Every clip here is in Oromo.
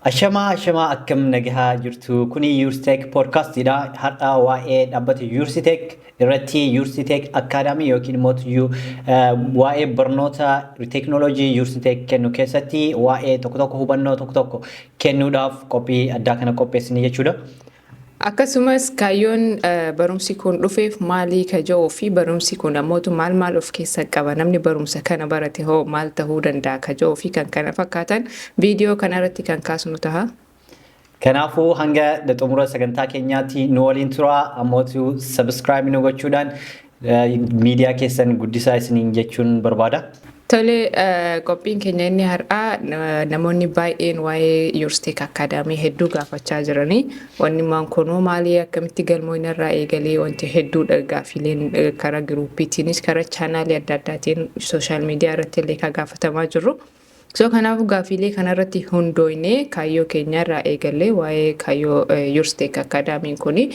Ashamaa, ashamaa, akkam nagahaa jirtu? Kuni Yursiteek podcastiidha. Har'a waa'ee dhaabbata Yursiteek irratti, Yursiteek Academy yookiin immoo tuyyuu waa'ee barnoota teeknooloojii Yursiteek kennu keessatti waa'ee tokko tokko hubannoo tokko tokko kennuudhaaf qophii addaa kana qopheessine jechuudha. Akkasumas kaayyoon barumsi kun dhufeef maalii ka jedhuu fi barumsi kun ammootu maal maal of keessa qaba, namni barumsa kana barate hoo maal tahuu danda'a ka jedhuu fi kan kana fakkaatan viidiyoo kana irratti kan kaasnu taha. Kanaafuu hanga xumura sagantaa keenyaatti nu waliin turaa. Ammootu subscribe nu gochuudhaan miidiyaa keessan guddisaa isiniin jechuun barbaada. Tole, qophiin keenya inni har'aa, namoonni baay'een waa'ee Yursiteek Academy hedduu gaafachaa jiranii. Wanni maan kunuu maalii, akkamitti galmoon irraa eegalee, wanti hedduudha. Gaafileen karaa groupiitiinis, karaa channelii adda addaatiin, social media irratti illee kan gaafatamaa jirru. So kanaafuu gaafiilee kanarratti hundooynee kaayyoo keenya irraa eegallee waa'ee kaayyoo Yursiteek Academyn kuni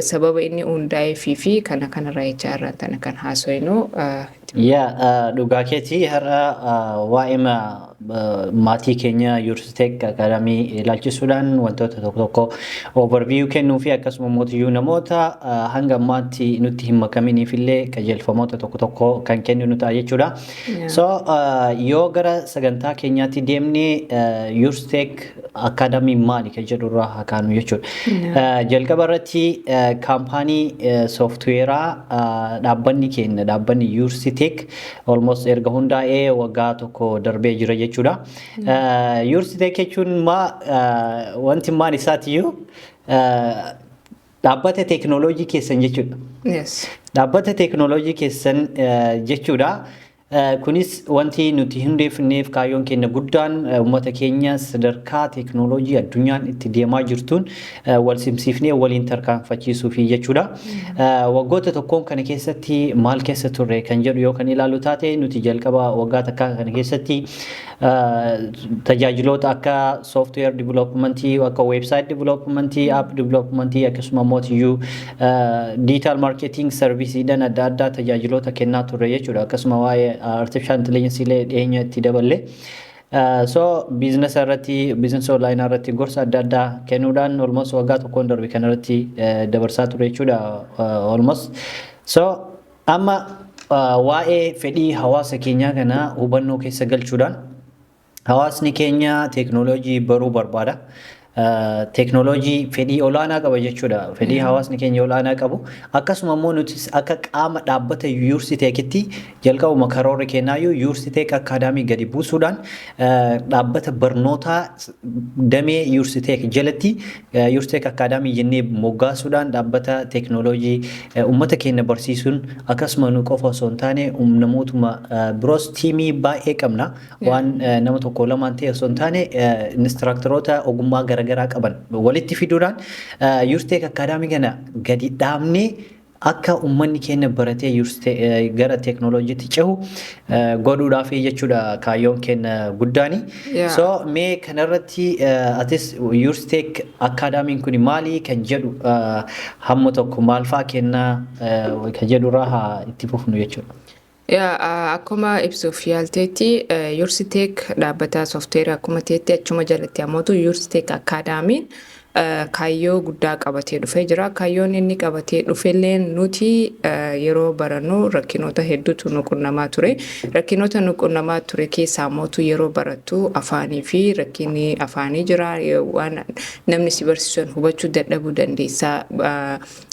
sababa inni hundaa'eefii fi kana kanarraa jechaa irraa tana kan haasofnu. Yaa, dhugaa keetii. Har'a waa'ee maatii keenya Yursiteek Academy ilaalchisuudhaan wantoota tokko tokko overview kennuu fi akkasuma mootiyyuu namoota hanga ammaatti nutti hin makaminiif illee qajeelfamoota tokko tokko kan kennu ta'a jechuudha. So yoo gara sagantaa keenyaatti deemne, Yursiteek Academy maali kan jedhu irraa haa kaanu jechuudha. Jalqaba irratti kaampaanii sooftiweeraa dhaabbanni keenya, dhaabbanni Yursiteek, almost erga hundaa'ee waggaa 1 darbee jira jechuudha. Yursiteek jechuun maa wanti maan isaatiyyuu dhaabbata teeknooloojii keessan jechuudha. Dhaabbata teeknooloojii keessan jechuudha. Kunis wanti nuti hundeeffanneef kaayyoon keenya guddaan uummata keenya sadarkaa teeknooloojii addunyaan itti deemaa jirtuun wal simsiifnee waliin tarkaanfachiisuufi jechuudha. Waggoota tokkoon kana keessatti maal keessa turre kan jedhu yoo kan ilaallu taate, nuti jalqaba waggaa takkaa kana keessatti tajaajiloota akka software developmentii, akka website developmentii, app developmentii, akkasuma mootiyyuu digital marketing serviceiidhaan adda addaa tajaajiloota kennaa turre jechuudha. Akkasuma waa'ee artificial intelligence illee dhiyeenya itti daballe. So business irratti, business online irratti gorsa adda addaa kennuudhaan almost waggaa tokkoon darbe kan irratti dabarsaa ture jechuudha almost. So amma waa'ee fedhii hawaasa keenyaa kana hubannoo keessa galchuudhaan, hawaasni keenya teeknooloojii baruu barbaada. Teeknooloojii fedhii olaanaa qaba jechuudha. Fedhii hawaasni keenya olaanaa qabu. Akkasuma immoo nutis akka qaama dhaabbata Yuursiteekitti jalqabuma karoorri kennaayyuu Yuursiteek Academy gadi buusuudhaan dhaabbata barnootaa damee Yuursiteek jalatti Yuursiteek Academy jennee moggaasuudhaan dhaabbata teeknooloojii uummata keenya barsiisuun, akkasuma nu qofa osoo hin taane namootuma biroos teamii baay'ee qabna. Waan nama tokko lamaan ta'e osoo hin taane, instructoroota ogummaa garaagaraa qaban walitti fiduudhaan Yuursteek Academy kana gadi dhaabnee akka uummanni keenya baratee gara teeknooloojiitti cehu godhuudhaaf jechuudha kaayyoon keenya guddaani. So mee kanarratti atis Yuursteek Academyn kun maali kan jedhu, hamma tokko maal fa'aa kennaa kan jedhurraa haa itti fufnu jechuudha. Yaa, akkuma ibsuuf yaalteetti, Yursiteek dhaabbata sooftiweerii akkuma ta'etti, achuma jalatti ammoo Yursiteek Academyn kaayyoo guddaa qabatee dhufee jira. Kaayyoon inni qabatee dhufellee, nuti yeroo barannu rakkinoota hedduutu nu qunnamaa ture. Rakkinoota nu qunnamaa ture keessaa mootu yeroo barattu afaanii fi rakkinni afaanii jira. Waan namni si barsiisan hubachuu dadhabuu dandeessaa,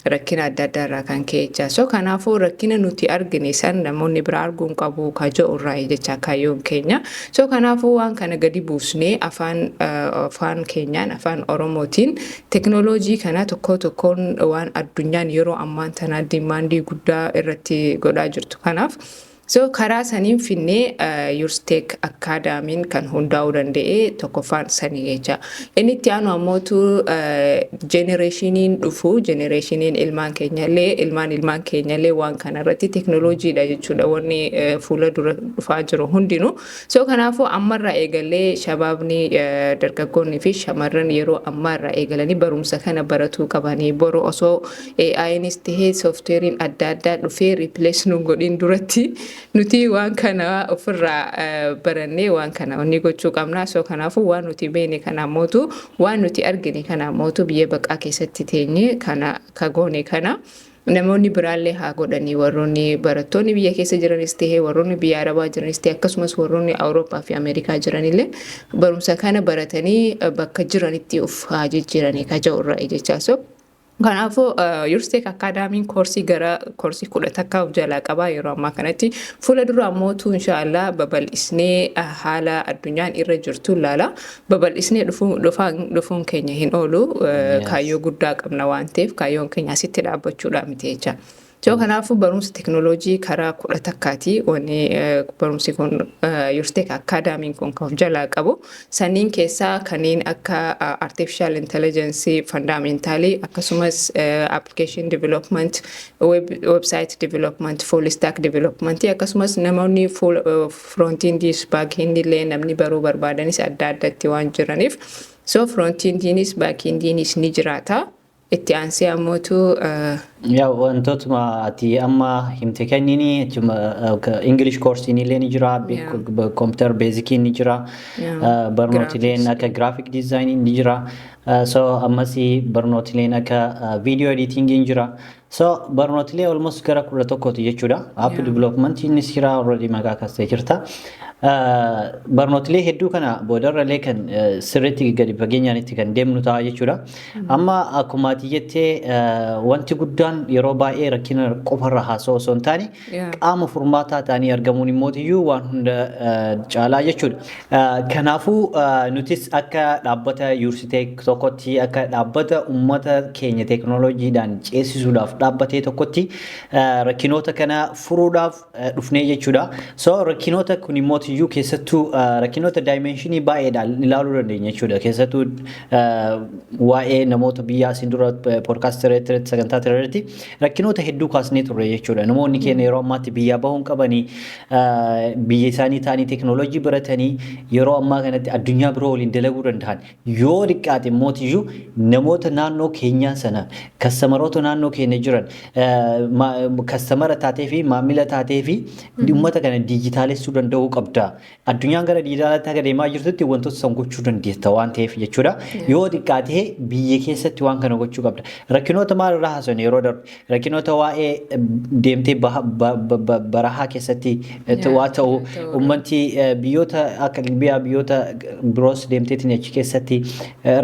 rakkina adda addaa irraa kan ka'e jecha. So kanaafuu rakkina nuti argine san namoonni biraa arguu hin qabu ka jedhu irraa jecha kaayyoon keenya. So kanaafuu waan kana gadi buusnee afaan keenyaan, afaan Oromootiin, teknooloojii kana tokko tokkoon waan addunyaan yeroo ammaan tana demandii guddaa irratti godhaa jirtu kanaaf. So karaa saniin finnee Yursiteek Academyn kan hundaa'uu danda'e tokkoffaan sanii jecha. Inni itti aanu ammootu generationiin dhufu, generationiin ilmaan keenyallee, ilmaan ilmaan keenyallee waan kanarratti teknooloojiidha jechuudha wanni fuula dura dhufaa jiru hundinuu. So kanaafuu ammarraa eegalee shabaabni, dargaggoonni fi shamarran yeroo ammaarraa eegalanii barumsa kana baratuu qabanii, boru osoo AI'nis tahee softwareiin adda addaa dhufee replace nu godhin duratti Nuti waan kana ofirraa barannee waan kana wanni gochuu qabna. So kanaafuu waan nuti beene kana mootu, waan nuti argine kana mootu, biyya baqaa keessatti teenye kana ka goone kana namoonni biraallee haa godhanii, warroonni barattoonni biyya keessa jiranis ta'ee, warroonni biyya Arabaa jiranis ta'e, akkasumas warroonni Awurooppaa fi Ameerikaa jiranillee barumsa kana baratanii bakka jiranitti of haa jijjiiranii ka jedhu irraa jechaa. So kanaafuu Yursiteek Akaadaamiin koorsii gara koorsii 11 of jalaa qabaa yeroo ammaa kanatti. Fuula dura ammootu inshaallah babal'isnee haala addunyaan irra jirtu ilaala. Babal'isnee dhufuun keenya hin oolu. Kaayyoo guddaa qabna waan ta'eef, kaayyoon keenya asitti dhaabbachuudha miti jecha. So kanaafuu barumsa teknooloojii karaa 11ti wanni barumsi kun, Yursiteek Akaadaamiin kun, kan of jalaa qabu. Sanniin keessaa kanneen akka artificial intelligence fundamental, akkasumas application development, website development, full stack development, akkasumas namoonni frontendis backend illee namni baruu barbaadanis adda addatti waan jiraniif, so frontendiinis backendiinis ni jiraata. Itti aansee ammootu Yaa, wantootuma ati amma himte kennini achuma English course illee ni jira, computer basic ni jira, barnootileen akka graphic design ni jira. So ammas barnootileen akka video editing ni jira. So barnootilee almost gara 11ti jechuudha. App development ni jira, already maqaa kaastee jirta. Barnootilee hedduu kana boodarrallee kan sirriitti gadi fageenyaan itti kan deemnu ta'a jechuudha. Amma akkuma ati jettee, wanti guddaan yeroo baay'ee rakkina qofarra haasa'u osoo hin taane, qaama furmaataa ta'anii argamuun immootiyyuu waan hunda caalaa jechuudha. Kanaafuu nutis akka dhaabbata Yursiteek tokkotti, akka dhaabbata uummata keenya teekinooloojiidhaan ceesisuudhaaf dhaabbatee tokkotti, rakkinoota kana furuudhaaf dhufnee jechuudha. So rakkinoota kun immootiyyuu keessattuu rakkinoota dimensionii baay'eedhaan ilaaluu dandeenya jechuudha. Keessattuu waa'ee namoota biyyaa asiin dura podcast irratti, sagantaa irratti rakkinoota hedduu kaasnee turre jechuudha. Namoonni keenya yeroo ammaatti biyyaa bahuun qabanii, biyya isaanii ta'anii teekinooloojii baratanii yeroo ammaa kanatti addunyaa biroo waliin dalaguu danda'an, yoo xiqqaate immootiyyuu namoota naannoo keenyaa sana, customeroota naannoo keenya jiran, customera taatee fi maamila taatee fi uummata kana diijitaalessuu danda'uu qabda. Addunyaan gara diijitaalaatti akka deemaa jirtutti wantoota san gochuu dandeetta waan ta'eef jechuudha. Yoo xiqqaatee biyya keessatti waan kana gochuu qabda. Rakkinoota maal irraa haasofne yeroo darbe? Rakkinoota waa'ee deemtee barahaa keessatti waa ta'u, uummanti biyyoota akka Libiyaa, biyyoota biroos deemteetiin achi keessatti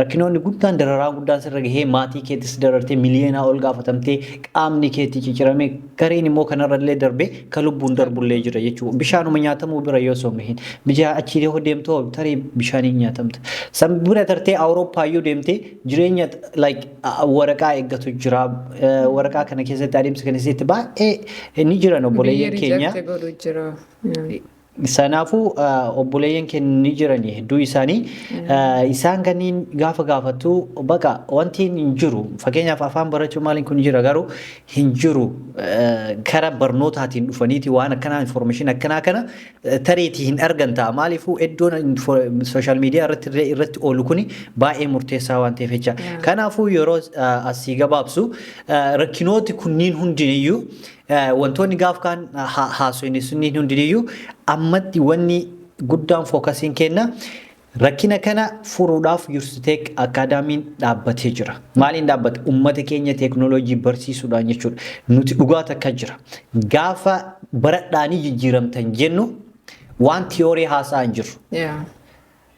rakkinoonni guddaan, dararaan guddaan sirra gahee, maatii keettis darartee, miliyoonaa ol gaafatamtee, qaamni keetti cicciramee, gareen immoo kanarra illee darbee kan lubbuun darbullee jira jechuudha. Bishaanuma nyaatamuu bira yoo osoo hin gahin, bishaan achii yoo deemtoo tarii bishaaniin nyaatamta. San bira tartee Awurooppaayyuu deemtee jireenya like waraqaa eeggatu jira. Waraqaa kana keessatti, adeemsa kana keessatti baay'ee ni jiran obboleeyyan keenya. Sanaafuu obboleeyyan keenya ni jirani, hedduu isaanii isaan kanneen gaafa gaafattu, baqa wanti hin jiru. Fakkeenyaaf afaan barachuu maaliin kun jira, garuu hin jiru. Kara barnootaatiin dhufaniiti waan akkanaa, information akkanaa kana tareetii hin argan ta'a. Maaliifuu iddoon social media irratti oolu kuni baay'ee murteessaa waan ta'eef jecha. Kanaafuu yeroo asii gabaabsu, rakkinooti kunniin hundiniyyuu, wantoonni gaaf kaan haasofne sunniin hundiniyyuu, ammatti wanni guddaan focusiin kenna rakkina kana furuudhaaf Yursiteek Akaadaamiin dhaabbatee jira. Maaliin dhaabbate? Uummata keenya teeknooloojii barsiisuudhaan jechuudha. Nuti dhugaa takka jira. Gaafa baradhaanii jijjiiramtan jennu waan theory haasa'aa hin jirru.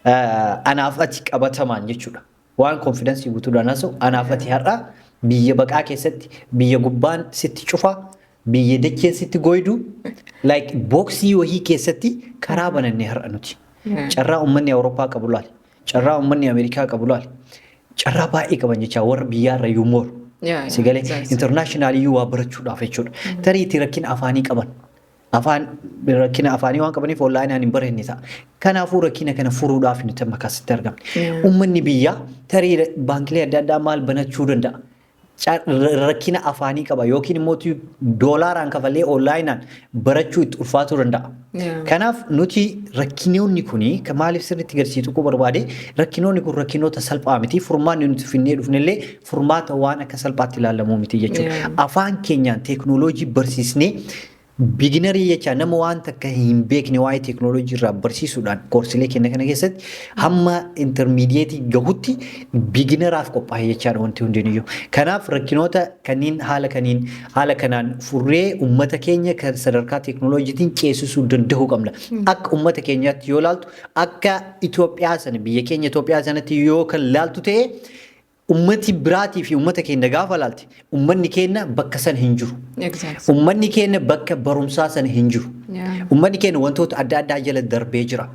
Anaaf ati qabatamaan jechuudha. Waan confidence guutuudhaan haasa'u, anaaf ati har'a biyya baqaa keessatti, biyya gubbaan sitti cufa, biyya dacheen sitti goydu, like boxii wahii keessatti karaa banannee har'a nuti. Carraa uummanni Awurooppaa qabu laali. Carraa uummanni Ameerikaa qabu laali. Carraa baay'ee qaban jecha warra biyyaarra iyyuu mooru. Si galee, international iyyuu waa barachuudhaaf jechuudha. Tariitii rakkina afaanii qaban. Afaan, rakkina afaanii waan qabaniif onlineaan hin baranne ta'a. Kanaafuu rakkina kana furuudhaaf nuti amma akkasitti argamne. Uummanni biyyaa tarii baankilee adda addaa maal banachuu danda'a? Rakkina afaanii qaba yookiin immoo doolaaraan kafalee onlineaan barachuu itti ulfaatuu danda'a. Kanaaf nuti rakkinoonni kuni maaliif sirriitti garsiisuu tuquu barbaade, rakkinoonni kun rakkinoota salphaa miti. Furmaanni nuti finnee dhufnellee furmaata waan akka salphaatti ilaalamuu miti jechuudha. Afaan keenyaan teeknooloojii barsiisnee Beginnerii jecha nama waan takka hin beekne waa'ee teeknooloojii irraa barsiisuudhaan koorsilee kenna kana keessatti hamma intermediateii gahutti beginneraaf qophaa'e jechaadha wanti hundinuyyuu. Kanaaf rakkinoota kanneen haala kanaan furree uummata keenya kan sadarkaa teeknooloojiitiin ceesisuu danda'uu qabna. Akka uummata keenyaatti yoo laaltu, akka Itoophiyaa sana, biyya keenya Itoophiyaa sanatti yoo kan laaltu ta'e, ummati biraatii fi ummata keenya gaafa laalte, ummanni keenya bakka sana hin jiru. Ummanni keenya bakka barumsaa sana hin jiru. Ummanni keenya wantoota adda addaa jala darbee jira.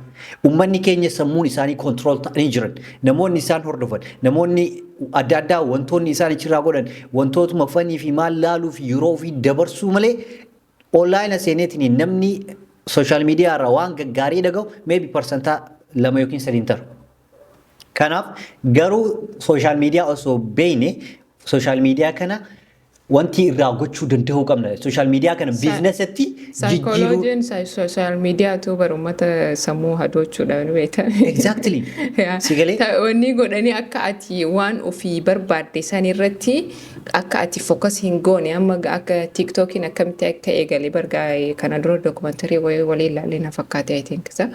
Ummanni keenya sammuun isaanii control ta'anii jiran. Namoonni isaan hordofan, namoonni adda addaa wantoonni isaan achirraa godhan wantootuma funny fi maal laaluu fi yeroo ofii dabarsuu malee online seeneetiin namni social media irraa waan gaggaarii dhaga'u maybe 2% yookiin 3 taru. Kanaaf garuu social media osoo beekne social media kana wanti irraa gochuu danda'uu qabna. Social media kana businessatti jijjiiruu. Saayikooloojiin social mediatu bara uummata sammuu hadoochuudhaan beekama. Exactly. Si galee? Wanni godhanii akka ati waan ofii barbaadde san irratti akka ati focus hin goone. Amma akka TikTokiin akkamitti akka eegale bargaa kana dura documentary wayii walii ilaalee na fakkaate, I think isa.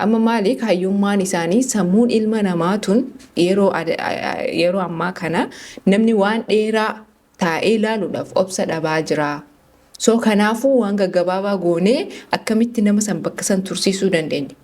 Amma maali kaayyummaan isaanii? Sammuun ilma namaa tun yeroo ammaa kana namni waan dheeraa taa'ee ilaaluudhaaf obsa dhabaa jira. So kanaafuu waan gaggabaabaa goonee akkamitti nama san bakka san tursiisuu dandeenya?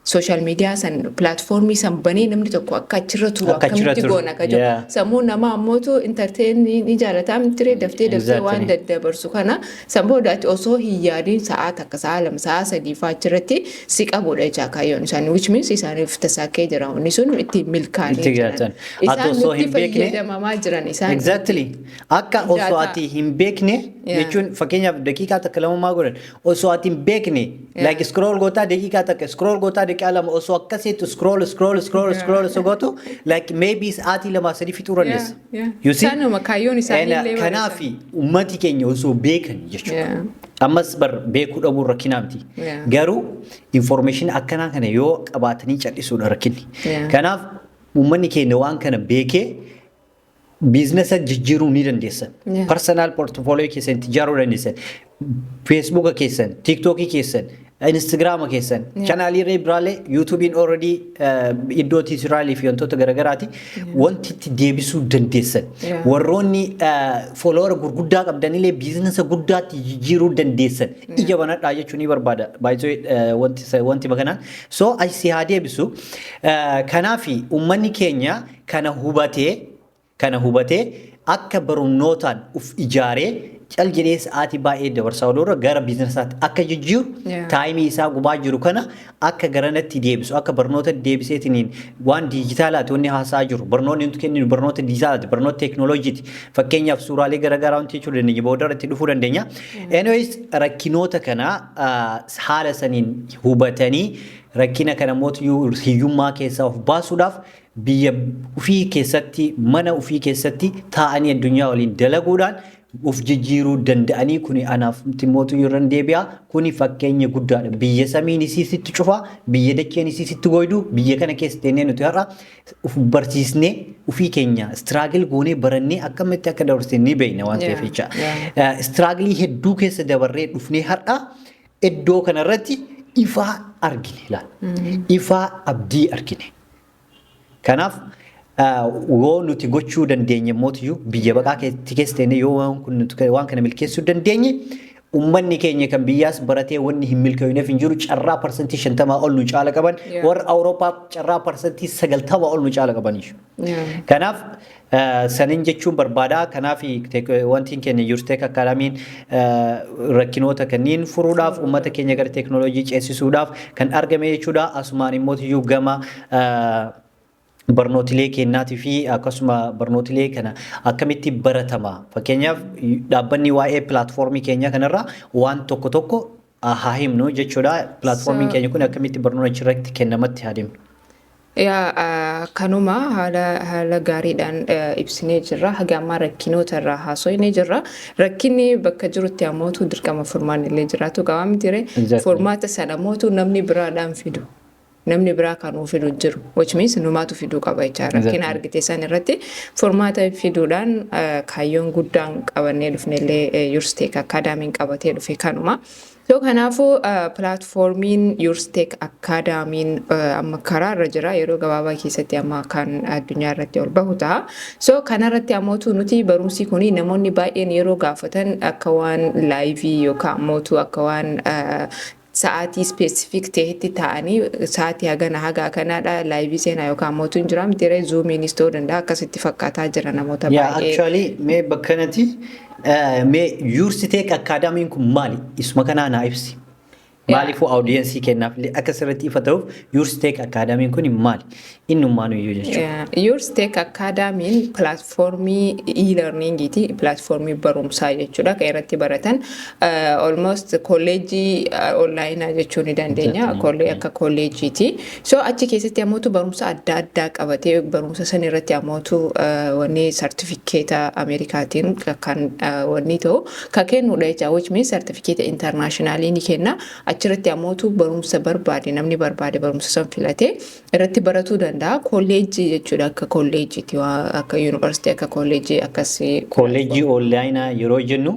Social media san, platformii san banee namni tokko akka achirra turu Akka achirra akkamitti turu. goona ka jiru. Sammuu namaa ammootu entertainii ni jaalataa miti, daftee daftee waan daddabarsu kana san booda ati osoo hin yaadiin sa'aa 1, sa'aa 2, sa'aa 3 fa'aa achirratti si qabudha jecha kaayyoon isaanii, which means isaaniif tasaakee jira, inni sun ittiin milkaa'anii Itti jiran. galatan. Ati Isaan osoo nutti hin beekne fayyadamamaa jiran isaan. Exactly. Akka osoo Data. ati hin beekne jechuun fakkeenyaaf daqiiqaa 1 2 maa godhan osoo ati hin beekne like scroll gootaa, daqiiqaa 1 scroll gootaa, daqiiqaa 2 osoo akkasitti scroll scroll scroll scroll osoo gootu like maybe sa'aatii 2 3 fixuu dandeessa. You see? Isaanuma kaayyoon isaanii illee Kanaafi uummati keenya osoo beekan jechuudha. Ammas bar beekuu dhabuun rakkinaa miti. Garuu information akkanaa kana yoo qabaatanii callisuudha rakkinni. Kanaaf uummanni keenya waan kana beekee businessa jijjiiruu ni dandeessan. Personal portfolio keessan itti ijaaruu dandeessan. Facebooka keessan, TikTokii keessan, Instagrama keessan, channelii biraallee, YouTubeiin already iddoo tutorialii fi wantoota garaagaraati. Wanti itti deebisuu dandeessan. Warroonni follower gurguddaa qabdanillee businessa guddaatti jijjiiruu dandeessan. Ija banadhaa jechuu ni barbaada. Baay'ee wanti bakanaan. So asii haa deebisu. Kanaafi uummanni keenya kana hubatee akka barnootaan uf ijaaree cal jedhee sa'aatii baay'ee dabarsaa oolurra gara businessaatti akka jijjiiru, timeii isaa gubaa jiru kana akka garanatti deebisu, akka barnoota deebiseetiniin waan diijitaalaati wanni haasaa jiru, barnoonni nuti kenninu barnoota diijitaalaati, barnoota teeknooloojiiti. Fakkeenyaaf suuraalee garaagaraa wanti jechuu dandeenya, boodarra itti dhufuu dandeenya. Anyways, rakkinoota kana haala saniin hubatanii rakkina kana mootiyyuu hiyyummaa keessaa of baasuudhaaf biyya ofii keessatti, mana ofii keessatti taa'anii addunyaa waliin dalaguudhaan of jijjiiruu danda'anii. Kuni anaaf mootuu irra deebi'a. Kuni fakkeenya guddaadha. Biyya samiin isii sitti cufa, biyya dacheen isii sitti goydu, biyya kana keessa teennee nuti har'a uf barsiisnee ofii keenya struggle goonee barannee akkamitti akka dabarsine ni beekna waan ta'eef jecha. Struggleii hedduu keessa dabarree dhufnee har'a iddoo kanarratti ifaa argine ilaala. Ifaa abdii argine. Kanaaf yoo nuti gochuu dandeenye mootiyyuu biyya baqaa keessa teennee yoo waan kun waan kana milkeessuu dandeenye, uummanni keenya kan biyyaas baratee wanni hin milkaa'iniif hin jiru. Carraa 50% ol nu caala qaban. Warra Awurooppaa carraa 90% ol nu caala qaban. Kanaaf sanin jechuun barbaada. Kanaaf wanti keenya YoursTech Academyn rakkinoota kanneen furuudhaaf, uummata keenya gara teeknooloojii ceesisuudhaaf kan argame jechuudha. Asumaan immoo gama barnootilee kennaatii fi akkasuma barnootilee kana akkamitti baratama, fakkeenyaaf dhaabbanni waa'ee platformii keenya kanarraa waan tokko tokko haa himnu jechuudha. Platformiin keenya kun akkamitti barnoota achirratti kennamatti haa deemnu. Yaa, kanuma haala gaariidhaan ibsinee jirra. Haga ammaa rakkinoota irraa haasofnee jirra. Rakkinni bakka jirutti ammootu dirqama furmaan illee jiraatu qaba miti ree? Exactly. Furmaata sana ammootu namni biraadhaan fidu. Namni biraa kan nuu fidu jiru. Which means numaatu fiduu qaba jechaadha. Rakkina argite san irratti furmaata fiduudhaan kaayyoon guddaan qabannee dhufnellee Yursiteek Akaadaamiin qabatee dhufe kanuma. So kanaafuu platformiin Yursiteek Akaadaamiin amma karaa irra jira, yeroo gabaabaa keessatti amma kan addunyaa irratti ol bahu ta'a. So kanarratti ammootu nuti barumsi kuni namoonni baay'een yeroo gaafatan akka waan live yookaan ammootu akka waan sa'aatii specific ta'etti ta'anii sa'aatii hagana haga kanaadha live seenaa yookaan ammootu hin jira miti, Zoomiinis ta'uu danda'a, akkasitti fakkaataa jira namoota baay'ee. Actually, mee bakka kanatti mee Yursiteek Akaadaamiin kun maali? Isuma kanaa naa ibsi. Maaliifuu audience kennaaf illee akka sirriitti ifa ta'uuf, Yursiteek Akaadaamiin kun maali? Innummaan iyyuu jechuudha. Yursiteek Akaadaamiin platformii e-learningiiti. Platformii barumsaa jechuudha. Kan irratti baratan almost kolleejjii onlineaa jechuu ni dandeenya. Akka kolleejjiiti. So achi keessatti ammootu barumsa adda addaa qabatee, barumsa san irratti ammootu wanni sartifikeeta Ameerikaatiin kan wanni ta'u kan kennudha jecha, which means sartifikeeta internationalii ni kenna. Achirratti ammootu barumsa barbaade, namni barbaade barumsa san filatee irratti baratuu danda'a. Kolleejjii jechuudha, akka kolleejjiiti, akka yuunivarsiitii, akka kolleejjii akkasii. Kolleejjii onlineaa yeroo jennu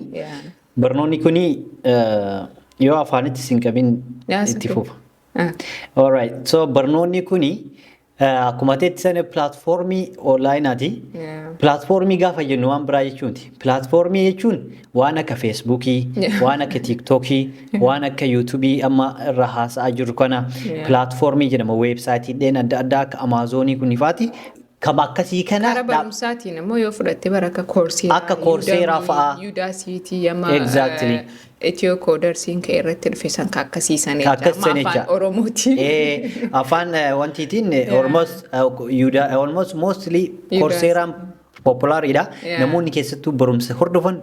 barnoonni kuni yoo afaanitti sin qabin itti fufa. Alright, so barnoonni kuni akkuma teetti sana platformii onlineaati. Platformii gaafa jennu waan biraa jechuuti. Platformii jechuun waan akka Feesbuukii, waan akka Tiiktookii, waan akka Yuutuubii amma irra haasa'aa jirru kana platformii jedhama. Weebsaayitiileen adda addaa akka Amaazonii kunifaati. Kam akkasii kana. Karaa barumsaatiin immoo yoo fudhatte bara akka Coursera. Akka Coursera fa'aa. Udacity amma. Ethio Codersiin ka'e irratti dhufe san ka akkasiisan Ka akkasiisan jecha. Jecha. Afaan Oromootiin. Afaan wantiitiin almost mostly Courseraan populariidha. Namoonni keessattuu barumsa hordofan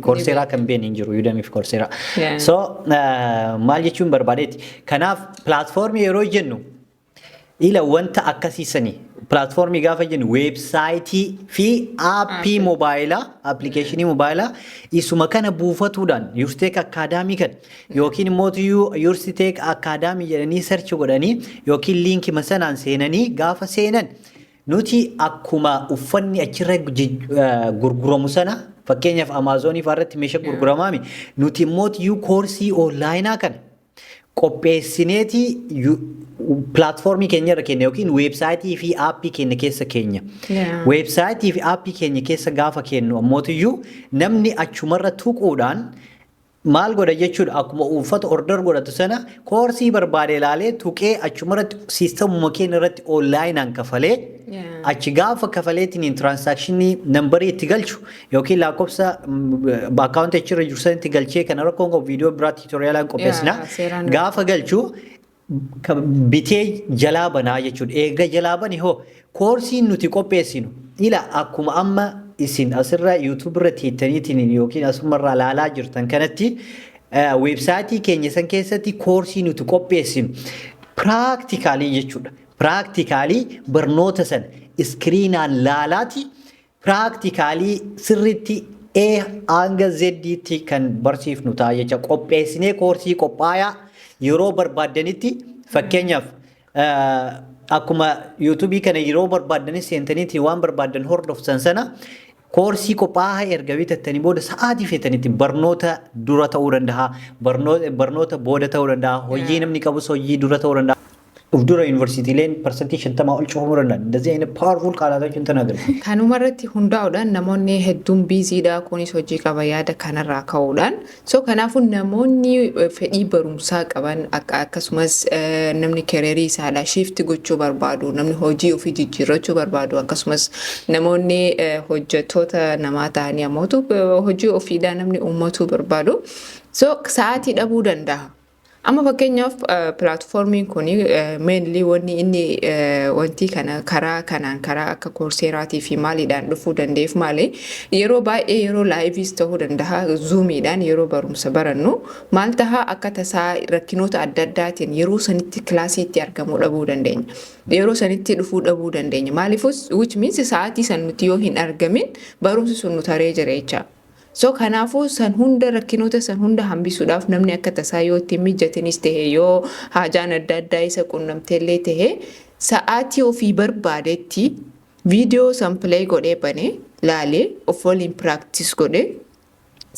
Coursera kan beekne hin jiru, Udemy fi Coursera. So maal jechuun barbaadeeti. Kanaaf platformii yeroo jennu ila wanta akkasiisanii, platformii gaafa jennu weebsaayitii fi aappii moobaayilaa, appilikeeshinii moobaayilaa isuma kana buufatuudhaan Yursiteek Akaadaamii kan yookiin immoo Yursiteek Akaadaamii jedhanii search godhanii yookiin liinkii sanaan seenanii, gaafa seenan nuti akkuma uffanni achirra gurguramu sana, fakkeenyaaf Amaazonii fa'aa irratti meeshaa gurguramaami, nuti immoo koorsii onlineaa kana qopheessineeti platformii keenya irra keenya yookiin weebsaayitii fi aappii keenya keessa keenya. Weebsaayitii fi aappii keenya keessa gaafa kennu ammootiyyuu namni achumarra tuquudhaan maal godha jechuudha? Akkuma uffata order godhatu sana koorsii barbaade ilaalee tuqee achumarratti siistamuma keenya irratti onlineaan kafalee, achi gaafa kafaleetiin transactionii numberii itti galchu yookiin lakkoofsa akkaawuntii achirra jiru sana itti galchee, kana rakkoon qabu, viidiyoo biraa tutorialaan qopheessina. Gaafa galchu bitee jalaa banaa jechuudha. Eega jalaa bani hoo koorsiin nuti qopheessinu ila akkuma amma isin asirra YouTube irra teettaniitiin yookiin asumarraa ilaalaa jirtan kanatti, weebsaayitii keenya san keessatti koorsii nuti qopheessinu practicalii jechuudha. Practicalii barnoota sana screenaan laalaati practicalii sirriitti A hanga Z'tti kan barsiifnu ta'a jecha. Qopheessinee koorsii qophaayaa yeroo barbaaddanitti, fakkeenyaaf akkuma Yuutuubii kana yeroo barbaaddanis seentaniitiin waan barbaaddan hordoftan sana, koorsii qophaa'aa erga bitattanii booda sa'aatii feetanitti barnoota dura ta'uu danda'a, barnoota booda ta'uu danda'a, hojii namni qabus hojii dura ta'uu danda'a. Uf dura yuunivarsiitiileen 50% ol cufamuu danda'an. እንደዚህ አይነት powerful ቃላቶችን ተናገር። Kanuma irratti hundaa'uudhaan namoonni hedduun busydha, kunis hojii qaba, yaada kanarraa ka'uudhaan. So kanaafuu namoonni fedhii barumsaa qaban, akkasumas namni careerii isaadha shift gochuu barbaadu, namni hojii ofii jijjiirrachuu barbaadu, akkasumas namoonni hojjettoota namaa ta'anii ammootu hojii ofiidhaa namni uummatuu barbaadu. So sa'aatii dhabuu danda'a. Amma fakkeenyaaf platformiin kun mainly wanni inni wanti kana karaa kanaan, karaa akka Courseraatii fi maaliidhaan dhufuu danda'eef maali, yeroo baay'ee yeroo liveis ta'uu danda'a, Zoomiidhaan yeroo barumsa barannu maal tahaa, akka tasaa rakkinoota adda addaatiin yeroo sanitti kilaasiitti argamuu dhabuu dandeenya. Yeroo sanitti dhufuu dhabuu dandeenya. Maaliifus, which means sa'aatii san nuti yoo hin argamin barumsi sun nu taree jira jecha. So kanaafuu san hunda, rakkinoota san hunda hambisuudhaaf, namni akka tasaa yoo ittiin mijatinis tahe, yoo haajaan adda addaa isa qunnamteellee tahe, sa'aatii ofii barbaadetti viidiyoo san play godhee, banee laalee, of waliin practice godhee,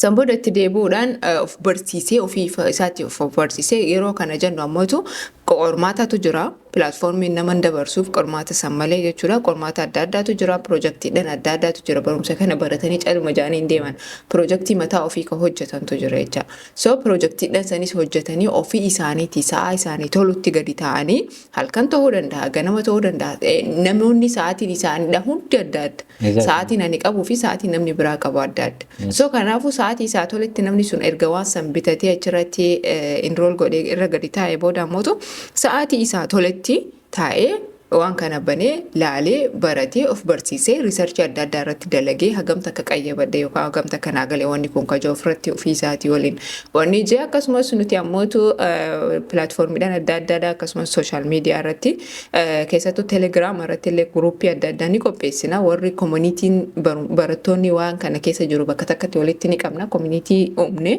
san booda itti deebi'uudhaan of barsiisee, ofii isaatti of barsiisee. Yeroo kana jennu ammootu qormaatatu jira. Platformiin nama dabarsuuf qormaata san malee jechuudha. Qormaata adda addaatu jira, piroojaktiidhaan adda addaatu jira. Barumsa kana baratanii caluma jaanii hin deeman, piroojaktii mataa ofii kan hojjetantu jira jecha. So piroojaktiidhaan sanis hojjetanii, ofii isaaniitii sa'aa isaanii tolutti gadi ta'anii, halkan ta'uu danda'a, ganama ta'uu danda'a. Namoonni sa'aatiin isaaniidha hundi adda adda. Sa'aatiin ani qabuu fi sa'aatiin namni biraa qabu adda adda. So kanaafuu sa'aatii isaa toletti namni sun erga waan san bitatee achirratti enroll godhee irra gadi taa'ee booda ammootu sa'aatii isaa toletti taa'ee waan kana banee laalee, baratee, of barsiisee, researchii adda addaa irratti dalagee, hagam takka qayyabadhe yookaan hagam takka naa galee wanni kun kajoo ofirratti ofii isaatii waliin wanni jee. Akkasumas nuti ammootu platformiidhaan adda addaadha, akkasumas social media irratti, keessattuu Telegiraam irratti illee groupii adda addaa ni qopheessina. Warri communityn barattoonni waan kana keessa jiru bakka takkatti walitti ni qabna, community uumne.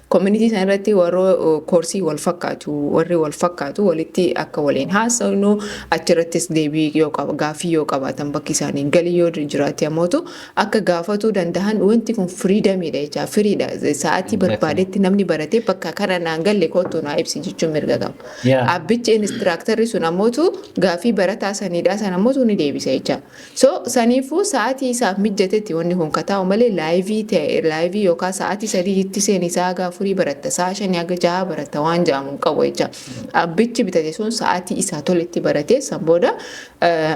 Community sana irratti warra koorsii wal fakkaatu, warri wal fakkaatu walitti akka waliin haasa'nu, achirrattis deebii yoo qaba, gaaffii yoo qabaatan, bakki isaanii galii yoo jiraate ammootu akka gaafatuu danda'an. Wanti kun freedomiidha jecha, freedha. Sa'aatii barbaadetti namni baratee, bakka kana naan galle, kottu naa ibsi jechuun mirga qaba. Abbichi instructorri sun ammootu gaaffii barataa saniidha sana ammootu ni deebisa jecha. So saniifuu sa'aatii isaaf mijatetti wanni kun kataa'u malee, live ta'e, live yookaan sa'aatii 3tti seeni, sa'a 4 baratta, sa'a 5 haga 6 baratta waan jedhamu hin qabu jecha. Abbichi bitate sun sa'aatii isaa toletti baratee, san booda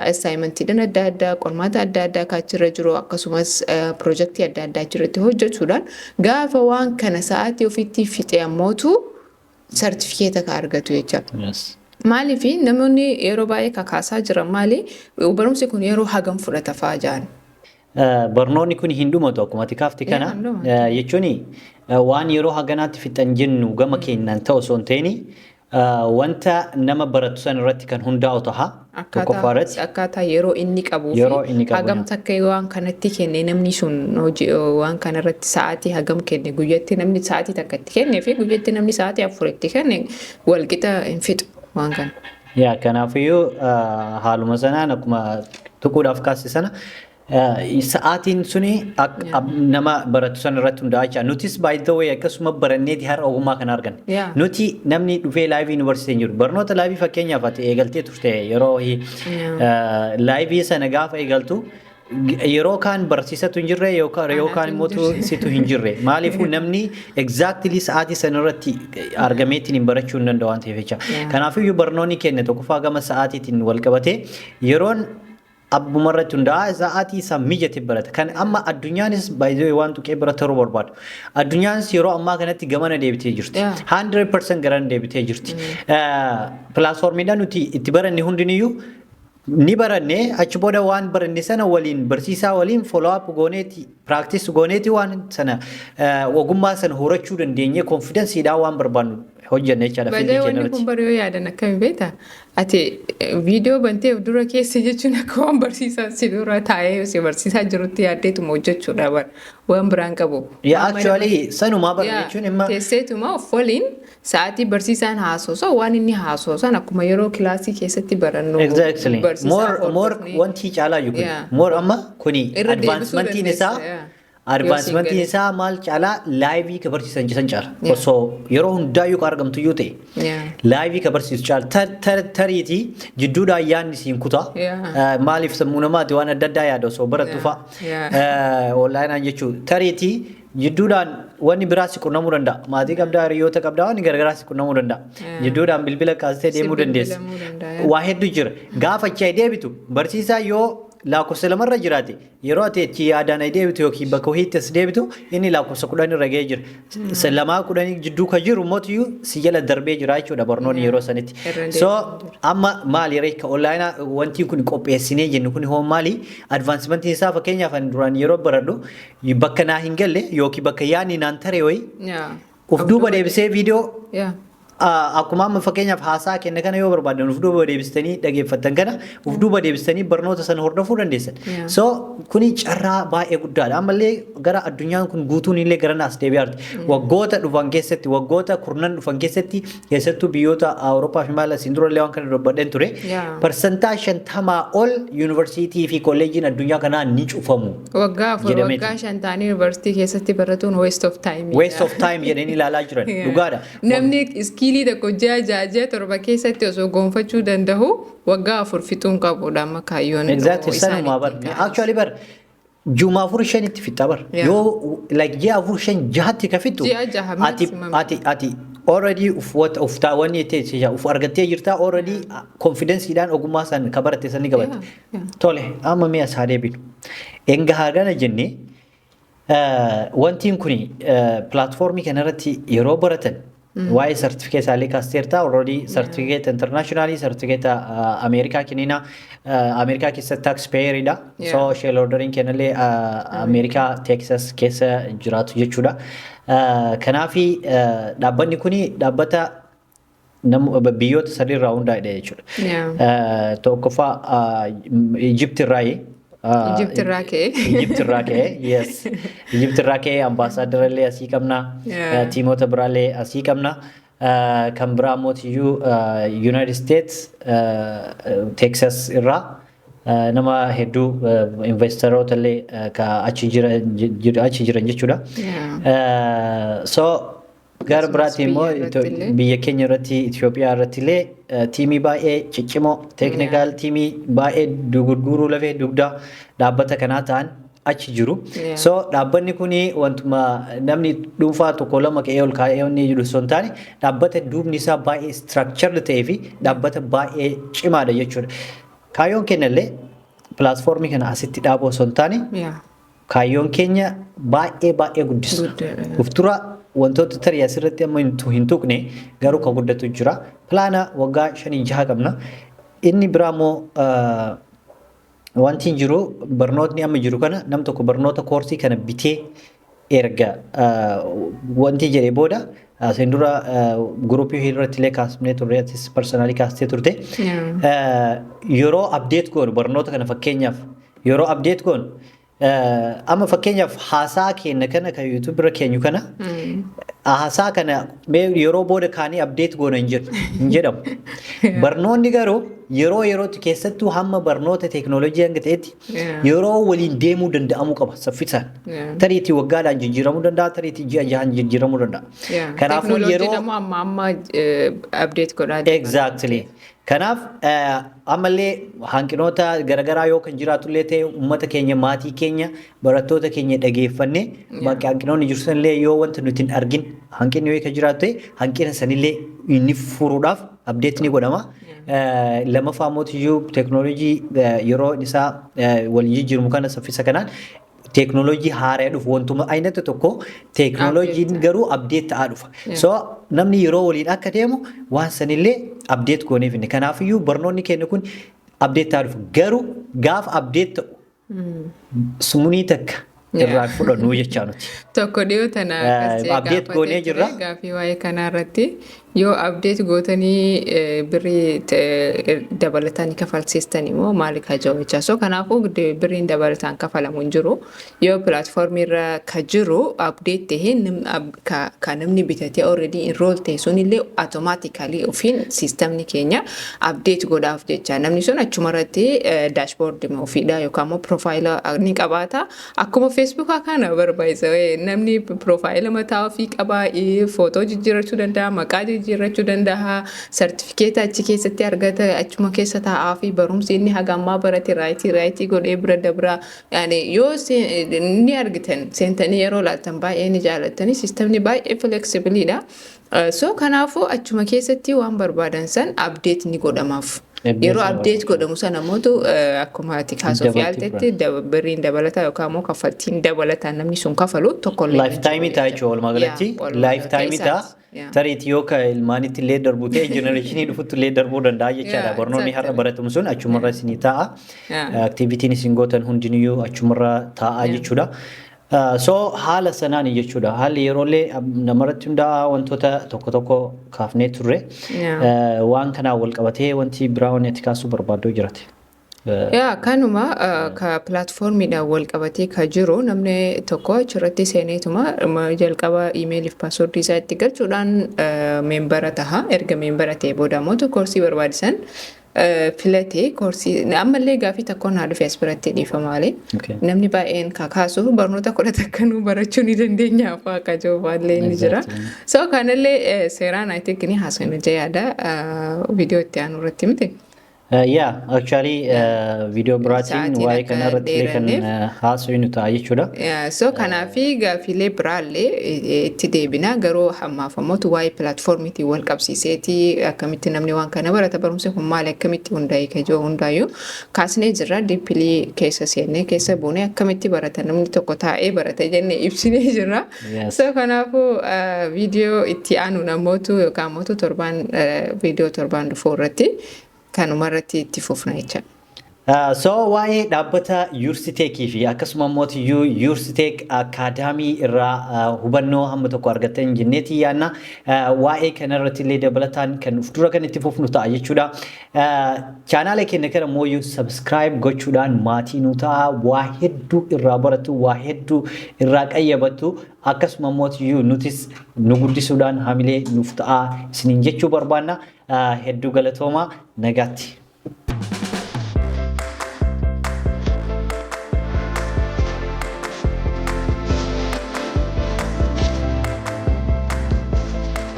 assignmentiidhaan adda addaa, qormaata adda addaa kaachirra jiru, akkasumas piroojaktii adda addaa achirratti hojjechuudhaan, gaafa waan kana sa'aatii ofiitti fixe ammootu sartifikeeta ka argatu jecha. Maaliif namoonni yeroo baay'ee kakaasaa jiran, maali barumsi kun yeroo hagam fudhata fa'aa jedhan? Barnoonni kun hin dhumatu akkuma ati kaafte kana jechuun, waan yeroo haganaatti fixan jennu gama keenyaan ta'u osoo hin ta'in, wanta nama baratu san irratti kan hundaa'u taha. Tokkoffaa irratti. Akkaataa yeroo inni qabuu fi hagam takka waan kanatti kenne namni sun, hojii waan kanarratti sa'aatii hagam kenne. Guyyatti namni sa'aatii takka itti kenne fi guyyatti namni sa'aatii 4 itti kenne walqixa hin fixu waan kana. Yaa, kanaafiyyuu haaluma sanaan akkuma tuquudhaaf kaase sana, sa'aatiin suni nama baratu sana irratti hundaa'a jecha. Nutis, by the way, akkasuma baranneeti har'a ogummaa kana arganne. Nuti namni dhufee live yuunivarsiitii hin jiru. Barnoota live fakkeenyaaf ati eegaltee turte, yeroo live sana gaafa eegaltu, yeroo kaan barsiisatu hin jirre yookaan immoo situ hin jirre. Maaliifuu namni exactly sa'aatii sana irratti argameetiin hin barachuu hin danda'u waan ta'eef jecha. Kanaafiyyuu barnoonni keenya tokkoffaa gama sa'aatiitiin wal qabatee yeroon abbuma irratti hundaa'a, sa'aatii isaa mijate barata. Kan amma addunyaanis baay'ee waan tuqee bira taruu barbaadu. Addunyaanis yeroo ammaa kanatti gamana deebitee jirti. 100% garana deebitee jirti. Platformiidhaan nuti itti baranne hundiniyyuu ni baranne. Achi booda waan baranne sana waliin, barsiisaa waliin follow up gooneeti, practice gooneeti, waan sana ogummaa sana horachuu dandeenye, confidenceiidhaan waan barbaannu hojjenne jechaadha Badee fiildii keenya wanni irratti. kun bara yoo yaadan akkami beektaa? Ati viidiyoo bantee of dura keessa jechuun akka waan barsiisaan si dura taa'ee si barsiisaa jirutti yaaddeetuma hojjechuudha bara. Waan biraan qabu. Yaa, actually sanumaa bara jechuun imma Teesseetuma of waliin sa'aatii barsiisaan haasoosa, waan inni haasoosan akkuma yeroo kilaasii keessatti barannu Exactly. barsiisaa More hordofnee. wanti caalaa jiru kuni. More amma kuni Irra deebisuu advancementiin isaa dandeessa, yeah. advancementiin Yoo siin isaa maal caalaa? Live ka barsiisan san caala. Yeah. Osoo yeroo hundaayyuu ka argamtu iyyuu ta'e. Live ka barsiisu caala. Tariitii jidduudhaan yaadni siin kutaa. Maaliif sammuu namaati waan adda addaa yaada osoo barattu fa'a. Onlineaan jechuun tariitii jidduudhaan wanni biraa si qunnamuu danda'a. Maatii qabdaa, hiriyoota qabdaa, wanni garagaraa si qunnamuu danda'a. Jidduudhaan bilbila kaastee Si deemuu dandeessa. bilbilamuu danda'a. Waa hedduu jira. Gaafa achi deebitu, barsiisaa yoo lakkoofsa 2rra jiraate, yeroo ati achi yaadaan deebitu yookiin bakka wayiitti as deebitu, inni lakkoofsa 10 irra ga'ee jira. Lamaa kudhanii jidduu kan jiru mootiyyuu si jala darbee jira jechuudha barnoonni yeroo sanitti. Irra So amma maali ree ka onlineaa wanti kun qopheessinee jennu kun hoo maali? Advancementiin isaa, fakkeenyaaf, ani duraan yeroo baradhu bakka naa hin galle yookiin bakka yaadni naan tare wayii uf duuba deebisee viidiyoo akkuma amma fakkeenyaaf haasaa kenna kana yoo barbaadan uf duuba deebistanii dhageeffattan kana, uf duuba deebistanii barnoota sana hordofuu dandeessan. So Kuni carraa baay'ee guddaadha. Ammallee gara addunyaan kun guutuun illee gara naas deebi'aa jirti. Waggoota dhufan keessatti, waggoota kurnan dhufan keessatti, keessattuu biyyoota Awurooppaa fi maal asiin dura illee waan kana dubbadheen ture. 50% ol yuunivarsiitii fi kolleejiin addunyaa kanaa ni cufamu Waggaa 4 jedhameeti. waggaa 5 ta'anii yuunivarsiitii keessatti baratuun waste of time. Waste of time jedhanii ilaalaa jiran. Dhugaadha. Namni skill tokko ji'a 6, ji'a 7 keessatti osoo gonfachuu danda'u waggaa 4 fixuun qabudha amma kaayyoon Exactly, isaan sanumaa bar. ittiin ka'an. Actually bar juma 4 5tti fixxa bar. Yoo like ji'a 4 5 6tti ka fixxu Ji'a 6 ati maximum. ati already uf what uf taawwanni ta'e uf argattee jirta, already confidenceidhaan ogummaa san ka baratte san ni qabatte. Tole, amma mi'a isaa deebinu. Enga hagana jennee, wantiin kuni platformii kanarratti yeroo baratan waa'ee sartifikeet isaallee kaasteertaa, already sartifikeet internationally, sartifikeeta Ameerikaa kennina, Ameerikaa keessatti tax payeridha. So shareholderiin kennallee Ameerikaa Texas keessa jiraatu jechuudha. Kanaafi dhaabbanni kuni dhaabbata biyyoota sadiirraa hundaa'edha jechuudha. Tokkoffaa Egypt irraayi. Egypt irraa ka'e. Egypt irraa ka'e, yes. Egypt irraa ka'e, ambaasaadara illee asii qabna. Tiimoota biraallee asii qabna. Kan biraa mootiyyuu United States Texas irraa nama hedduu, investoroota illee ka achi jiran jechuudha. So gara biraatiin immoo biyya irratti illee. Biyya keenya irratti, Itoophiyaa irratti illee tiimii baay'ee ciccimoo, technical tiimii baay'ee gurguruu lafee dugdaa dhaabbata kanaa ta'an achi jiru. So dhaabbanni kuni wantuma namni dhuunfaa tokko lama ka'ee ol kaa'ee inni jiru osoo hin taane, dhaabbata duubni isaa baay'ee structured ta'ee fi dhaabbata baay'ee cimaadha jechuudha. Kaayyoon keenya illee platformii kana asitti dhaabuu osoo hin taane, kaayyoon keenya baay'ee baay'ee guddisa. Guddaadha. Uftura wantoota tarii asirratti amma hin tuqne garuu kan guddatu jira. Plana waggaa 5 6 qabna. Inni biraa immoo wanti hin jiru, barnootni amma jiru kana nam tokko barnoota koorsii kana bitee erga wanti jedhee booda, asiin dura groupii irratti illee kaasnee turre, atis personally kaastee turte. Yeroo update goonu barnoota kana, fakkeenyaaf yeroo update goonu, amma fakkeenyaaf haasaa keenya kana kan YouTube irra keenyu kana, haasaa kana mee yeroo booda kaanii update goona hin jedhu hin jedhamu. Barnoonni garuu yeroo yerootti, keessattuu hamma barnoota teeknooloojii hanga ta'etti, yeroo waliin deemuu danda'amuu qaba saffisaan. Tariitii waggaadhaan jijjiiramuu danda'a, tariitii ji'a 6n jijjiiramuu danda'a. Kanaafuu Teknooloojiin yeroo ammoo amma amma update godhaa deema. Exactly. Kanaaf ammallee hanqinoota garaagaraa yoo kan jiraatullee ta'e, uummata keenya, maatii keenya, barattoota keenya dhageeffannee, bakka hanqinoonni jiru sanillee yoo wanta nuti hin argin hanqinni yoo kan jiraatu ta'e, hanqina sanillee inni furuudhaaf update ni godhama. Lammaffaa mootiyyuu teeknooloojii yeroo isaa wal jijjiiramu kana, saffisa kanaan teeknooloojii haaraa dhufu, wantuma aynata tokko teeknooloojiin Update. garuu update ta'aa dhufa. So namni yeroo waliin akka deemu waan sanillee update gooneef inni. Kanaafiyyuu barnoonni keenya kun update ta'aa dhufa. Garuu gaafa update ta'u summunii takka irraa fudhannu jechaa nuti. Tokko dhiyoo tana akkas jee Update gaafatee goonee ture jirra. Gaafii waa'ee kanaa irratti yoo update gootanii birrii dabalataan kafalsiistan immoo maali ka jiru jecha. So kanaafuu birriin dabalataan kafalamu hin jiru. Yoo platformii irra ka jiru update tahee ka namni bitatee already enroll ta'e sunillee automatically ofiin systemni keenya update godhaaf jecha. Namni sun achuma irratti dashboard ofiidha yookaan immoo profile ni qabaata. Akkuma Facebookaa kana barbaachisa. Namni profile mataa ofii qaba, footoo jijjiirrachuu danda'a, maqaa jijjiirrachuu danda'a, sartifikeeta achi keessatti argata, achuma keessa taa'aa fi barumsi inni haga ammaa barate right godhee bira dabra. Yaani yoo ni argitan, seentanii yeroo ilaaltan baay'ee ni jaalattanii, systemni baay'ee flexibleiidha. So kanaafuu achuma keessatti waan barbaadan san update ni godhamaaf. Yeroo update godhamu sana mootu akkuma ati kaasuuf yaaltetti birriin dabalataa yookaan immoo kaffaltiin dabalataa namni sun kafalu tokkollee hin jiru Lifetime ta'a jechuudha walumaa galatti. Lifetime ta'a. Tariitii yoo ka ilmaanitti illee darbu ta'e, generationii dhufutti illee darbuu danda'a jechaadha. Barnoonni har'a baratamu sun achumarra isinii ta'a. Activityn isin gootan hundiniyyuu achumarra ta'a jechuudha. So haala sanaan jechuudha. Haalli yeroollee namarratti hundaa'a, wantoota tokko tokko kaafnee turre. Waan kanaan wal qabatee wanti biraa wanni ati kaasuu barbaaddu jirate. Yaa, kanuma ka platformiidhaan wal qabatee ka jiru, namni tokko achirratti seeneetuma jalqaba emailiif passwordii isaa itti galchuudhaan member taha. Erga member ta'e booda immoo koorsii barbaachisan filatee koorsii. Ammallee gaafii tokkoon haa dhufe as biratti, dhiifamaalee. Namni baay'een kakaasu barnoota 11 nuu barachuu ni dandeenya afaa akka jiru ni jira. So kanallee seeraan I think ni haasofna yaada viidiyoo itti aanu irratti miti. Yeah, actually viidiyoo biraatiin waa'ee kana irratti illee kan haasofnu ta'a jechuudha. So kanaafi gaafiilee biraallee itti deebina, garuu hammaaf ammoo waa'ee platformiitiin wal qabsiiseeti akkamitti namni waan kana barata, barumsi kun maali, akkamitti hundaa'e ka jiru hundaayyuu kaasnee jirra. Deeply keessa seennee keessa buunee akkamitti barata, namni tokko taa'ee barata jennee ibsinee jirra. So kanaafuu viidiyoo itti aanu namootu yookaan ammoo torbaan viidiyoo torbaan dhufuu irratti kanuma irratti itti fufna jecha. So waa'ee dhaabbata Yursiteekii fi akkasuma immoo Yursiteek Academy irraa hubannoo hamma tokko argattan jenneeti yaanna. Waa'ee kanarratti illee dabalataan kan of dura kan itti fufnu ta'a jechuudha. Chaanaala keenya kana immoo subscribe gochuudhaan maatii nu ta'a. Waa hedduu irraa baratu, waa hedduu irraa qayyabattu, akkasuma immoo nutis nu guddisuudhaan hamilee nuuf ta'a isiniin jechuu barbaanna. Hedduu galatooma, nagaatti.